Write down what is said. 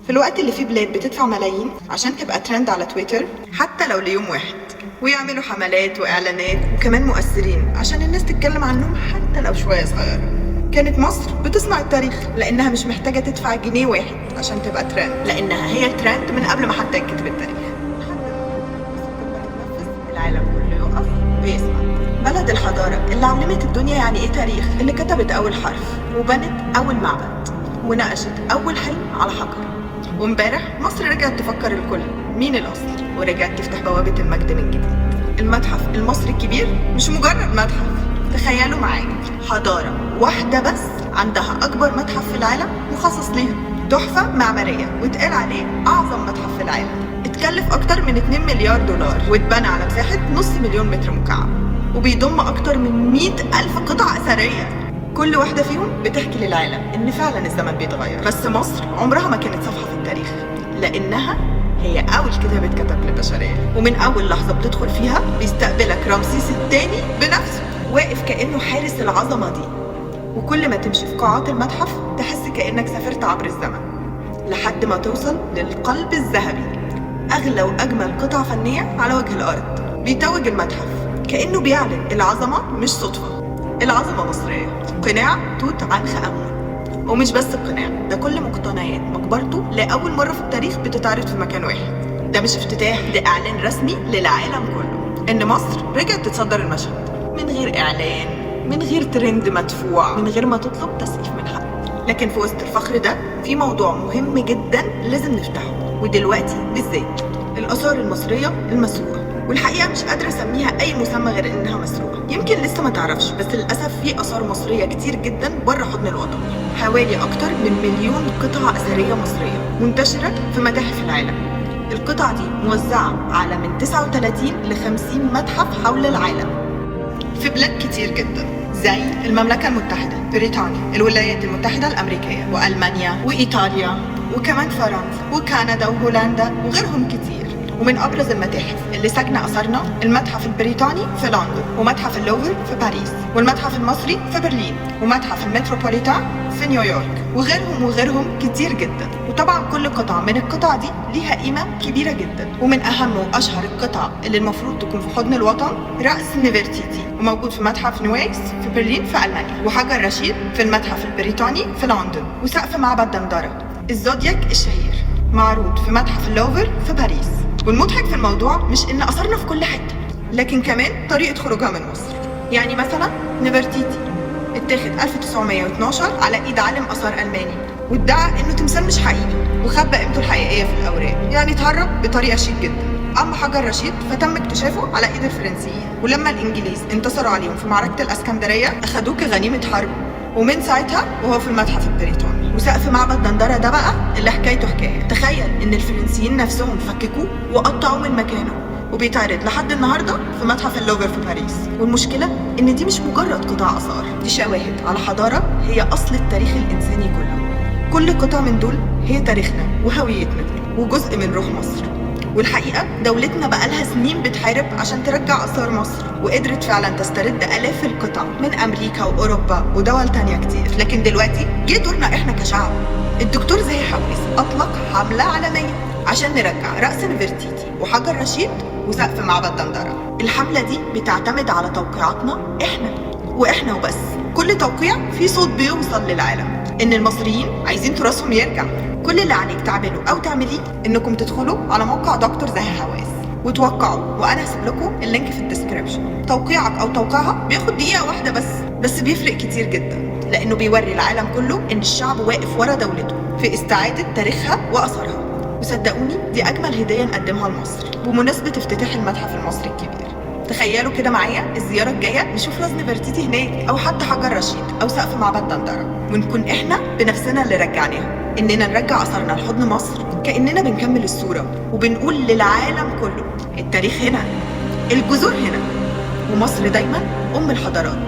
في الوقت اللي فيه بلاد بتدفع ملايين عشان تبقى ترند على تويتر حتى لو ليوم واحد، ويعملوا حملات وإعلانات وكمان مؤثرين عشان الناس تتكلم عنهم حتى لو شوية صغيرة، كانت مصر بتصنع التاريخ لأنها مش محتاجة تدفع جنيه واحد عشان تبقى ترند، لأنها هي الترند من قبل ما حتى يتكتب التاريخ. العالم كله يقف ويسمع. بلد الحضارة اللي علمت الدنيا يعني ايه تاريخ، اللي كتبت أول حرف وبنت أول معبد ونقشت أول حلم على حجر. وامبارح مصر رجعت تفكر الكل مين الأصل، ورجعت تفتح بوابة المجد من جديد. المتحف المصري الكبير مش مجرد متحف، تخيلوا معايا حضارة واحدة بس عندها أكبر متحف في العالم مخصص ليها، تحفة معمارية واتقال عليه أعظم متحف في العالم. اتكلف أكتر من 2 مليار دولار واتبنى على مساحة 500,000 متر مكعب، وبيضم أكتر من 100,000 قطعة أثرية، كل واحدة فيهم بتحكي للعالم إن فعلا الزمن بيتغير. بس مصر عمرها ما كانت صفحة في التاريخ، لأنها هي أول كتاب اتكتب للبشرية، ومن أول لحظة بتدخل فيها بيستقبلك رمسيس الثاني بنفسه، واقف كأنه حارس العظمة دي. وكل ما تمشي في قاعات المتحف تحس كأنك سافرت عبر الزمن لحد ما توصل للقلب الذهبي، أغلى وأجمل قطعة فنية على وجه الأرض. بيتوج المتحف كأنه بيعلن العظمة مش صدفة، العظمة مصرية. قناع توت عنخ آمون، ومش بس القناع ده، كل مقتنيات مقبرته لأول مرة في التاريخ بتتعرض في مكان واحد. ده مش افتتاح، ده إعلان رسمي للعالم كله إن مصر رجعت تتصدر المشهد من غير إعلان، من غير ترند مدفوع، من غير ما تطلب تسقيف من حد. لكن في وسط الفخر ده في موضوع مهم جدا لازم نفتحه، ودلوقتي بالذات، الآثار المصرية المسروقة. والحقيقة مش قادرة أسميها أي مسمى غير إنها مسروقة. يمكن لسه ما تعرفش، بس للأسف في آثار مصرية كتير جدا بره حضن الوطن، حوالي أكتر من 1,000,000 قطعة أثرية مصرية منتشرة في متاحف العالم. القطع دي موزعة على من 39 ل 50 متحف حول العالم، في بلاد كتير جدا زي المملكة المتحدة، بريطانيا، الولايات المتحدة الأمريكية، وألمانيا، وإيطاليا، وكمان فرنسا، وكندا، وهولندا، وغيرهم كتير. ومن أبرز المتاحف اللي ساكنة أثرنا المتحف البريطاني في لندن، ومتحف اللوفر في باريس، والمتحف المصري في برلين، ومتحف المتروبوليتان في نيويورك، وغيرهم وغيرهم كتير جدا. وطبعا كل قطعة من القطع دي ليها قيمة كبيرة جدا. ومن أهم وأشهر القطع اللي المفروض تكون في حضن الوطن رأس نفرتيتي، وموجود في متحف نويكس في برلين في ألمانيا، وحجر رشيد في المتحف البريطاني في لندن، وسقف معبد دندرة الزودياك الشهير معروض في متحف اللوفر في باريس. والمضحك في الموضوع مش إن أثرنا في كل حتة، لكن كمان طريقة خروجها من مصر. يعني مثلا نفرتيتي اتاخد 1912 على ايد عالم اثار الماني، وادعى انه تمثال مش حقيقي وخبى قيمته الحقيقيه في الاوراق، يعني اتهرب بطريقه شيك جدا. اما حجر رشيد فتم اكتشافه على ايد الفرنسيين، ولما الانجليز انتصروا عليهم في معركه الاسكندريه اخدوه كغنيمه حرب، ومن ساعتها وهو في المتحف البريطاني. وسقف معبد دندره ده بقى اللي حكايته حكايه، تخيل ان الفرنسيين نفسهم فككوه وقطعوه من مكانه، وبيتعرض لحد النهارده في متحف اللوفر في باريس. والمشكله ان دي مش مجرد قطع اثار، دي شواهد على حضاره هي اصل التاريخ الانساني كله. كل قطعه من دول هي تاريخنا وهويتنا وجزء من روح مصر. والحقيقه دولتنا بقالها سنين بتحارب عشان ترجع اثار مصر، وقدرت فعلا تسترد الاف القطع من امريكا واوروبا ودول تانية كتير. لكن دلوقتي جه دورنا احنا كشعب. الدكتور زاهي حواس اطلق حمله عالميه عشان نرجع رأس نفرتيتي وحجر رشيد وسقف معبد دندرة. الحملة دي بتعتمد على توقيعاتنا احنا، واحنا وبس. كل توقيع فيه صوت بيوصل للعالم ان المصريين عايزين تراثهم يرجع. كل اللي عليك تعمله او تعمليه انكم تدخلوا على موقع دكتور زاهي حواس وتوقعوا، وانا هسيب لكم ال link في ال description. توقيعك او توقيعها بياخد دقيقة واحدة بس بيفرق كتير جدا، لانه بيوري العالم كله ان الشعب واقف ورا دولته في استعادة تاريخها واثارها. وصدقوني دي أجمل هدية نقدمها لمصر بمناسبة افتتاح المتحف المصري الكبير. تخيلوا كده معايا الزيارة الجاية نشوف راس نفرتيتي هناك، أو حتى حجر رشيد، أو سقف معبد دندرة، ونكون إحنا بنفسنا اللي رجعناهم. إننا نرجع آثارنا لحضن مصر كأننا بنكمل الصورة وبنقول للعالم كله التاريخ هنا، الجذور هنا، ومصر دايما أم الحضارات.